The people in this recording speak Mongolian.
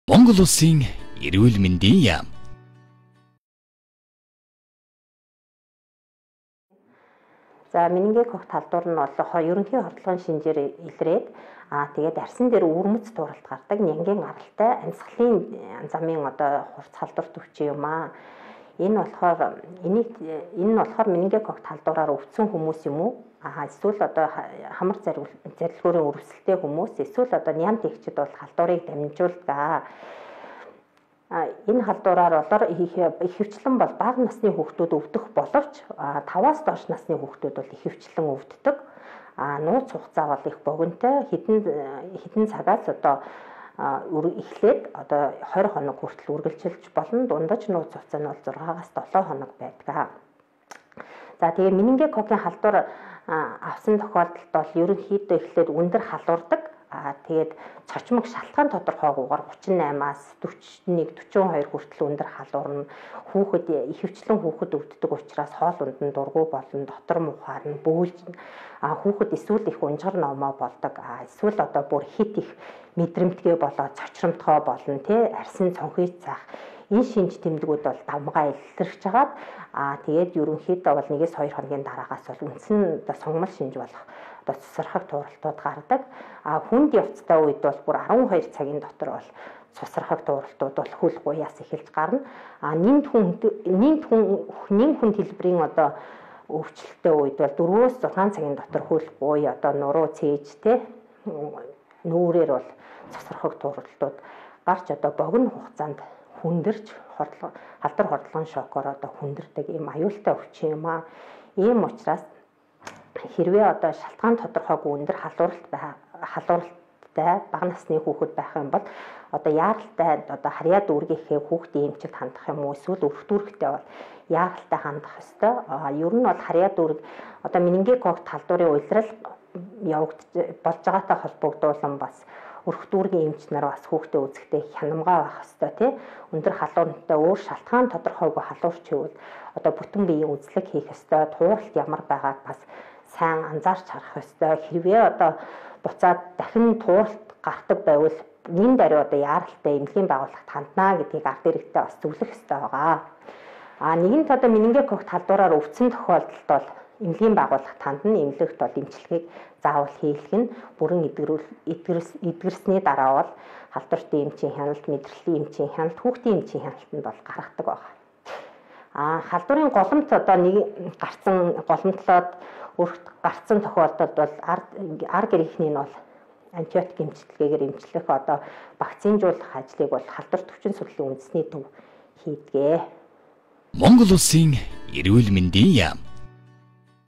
Монгол Улсын Эрүүл мэндийн яам. За менингококк халдвар нь бол ерөнхий хордлогын шинжээр илрээд тэгээд арьсан дээр өвөрмөц тууралт гардаг, нянгийн гаралтай амьсгалын замын одоо хурц халдвар төвчин юм аа. Энэ болохоор энэ нь болохоор менингококк халдвараар өвдсөн хүмүүс юм уу? Эсвэл одоо хамар зарилгуурын өрөвсөлтэй хүмүүс, эсвэл одоо ням тэгчд бол халдварыг дамжуулдаг. Энэ халдвараар болоор ихэвчлэн бол бага насны хүүхдүүд өвдөх боловч 5-аас доош насны хүүхдүүд бол ихэвчлэн өвддөг. Нууц хугацаа бол их богинотой, хэдэн цагаас одоо эхлээд одоо 20 хоног хүртэл үргэлжилж болно. Дундаж нууц хугацаа нь бол 6-аас 7 хоног байдаг. За тэгээ менингококкийн халдвар авсан тохиолдолд бол ерөнхийдөө эхлээд өндөр халуурдаг. Тэгээд цочмог шалтгаан тодорхойгүйгээр 38-аас 41, 42 хүртэл өндөр халуурна. Хүүхэд ихэвчлэн хүүхэд өвддөг учраас хоол унд нь дургүй болно, дотор мухаарна, бөөлж, хүүхэд эсвэл их унжгар номоо болдог. Эсвэл одоо бүр хит их мэдрэмтгий болоод цочромтгой болно, тий, арьсан цонхыг заах. Энэ шинж тэмдгүүд бол давмгай илэрч хагаад тэгээд ерөнхийдөө бол 1-2 хоногийн дараагаас бол үндсэн одоо сунгамал шинж болох одоо цусархаг тууралтууд гардаг. Хүнд явцтай үед бол бүр 12 цагийн дотор бол цусархаг тууралтууд бол хөл гуяас эхэлж гарна. Нэмт хүн хэлбэрийн одоо өвчлөлттэй үед бол 4-6 цагийн дотор хөл гуй одоо нуруу цээж те нүүрээр бол цусархаг тууралтууд гарч одоо богино хугацаанд хүндэрч халдвар хордлогын шокоор одоо хүндэрдэг ийм аюултай өвчин юм аа. Ийм учраас хэрвээ одоо шалтгаан тодорхойгүй өндөр халууралтай бага насны хүүхэд байх юм бол одоо яаралтай одоо харьяа дүүргийнхээ хүүхдийн эмчилд хандах юм уу, эсвэл өрх дүүрэгтэй бол яаралтай хандах ёстой. Ер нь бол харьяа дүүрэг одоо менингококк халдварын улирал явагдаж болж байгаатай холбогдуулан бас өрх дүүргийн эмч нар бас хүүхдээ үзэхдээ хянамгаа байх ёстой, тий. Өндөр халууртай өөр шалтгаан тодорхойгүй халуурч ивэл одоо бүтэн биеийн үзлэг хийх ёстой, тууралт ямар байгааг бас сайн анзаарч харах ёстой. Хэрвээ одоо буцаад дахин тууралт гардаг байвал нэн даруй одоо яаралтай эмнэлгийн байгууллагт ханднаа гэдгийг ард иргэдтэй бас зөвлөх ёстой байгаа. Нэгэнт одоо менингококк халдвараар өвдсөн тохиолдолд бол эмнэлгийн байгууллагт хандна, эмнэлэгт бол эмчилгээг заавал хийлгэх нь бүрэн эдгэрсний дараа бол халдвартын эмчийн хяналт, мэдрэлийн эмчийн хяналт, хүүхдийн эмчийн хяналтанд бол гаргадаг байна. Халдварын голомт одоо нэг гарцсан голомтлоод өрхт гарцсан тохиолдолд бол ар гэрийнхний нь бол антибиотик эмчилгээгээр эмчлэх одоо вакцинжуулах ажлыг бол халдвар төвчин судлалын үндэсний төв хийдэг. Монгол Улсын Эрүүл мэндийн яам.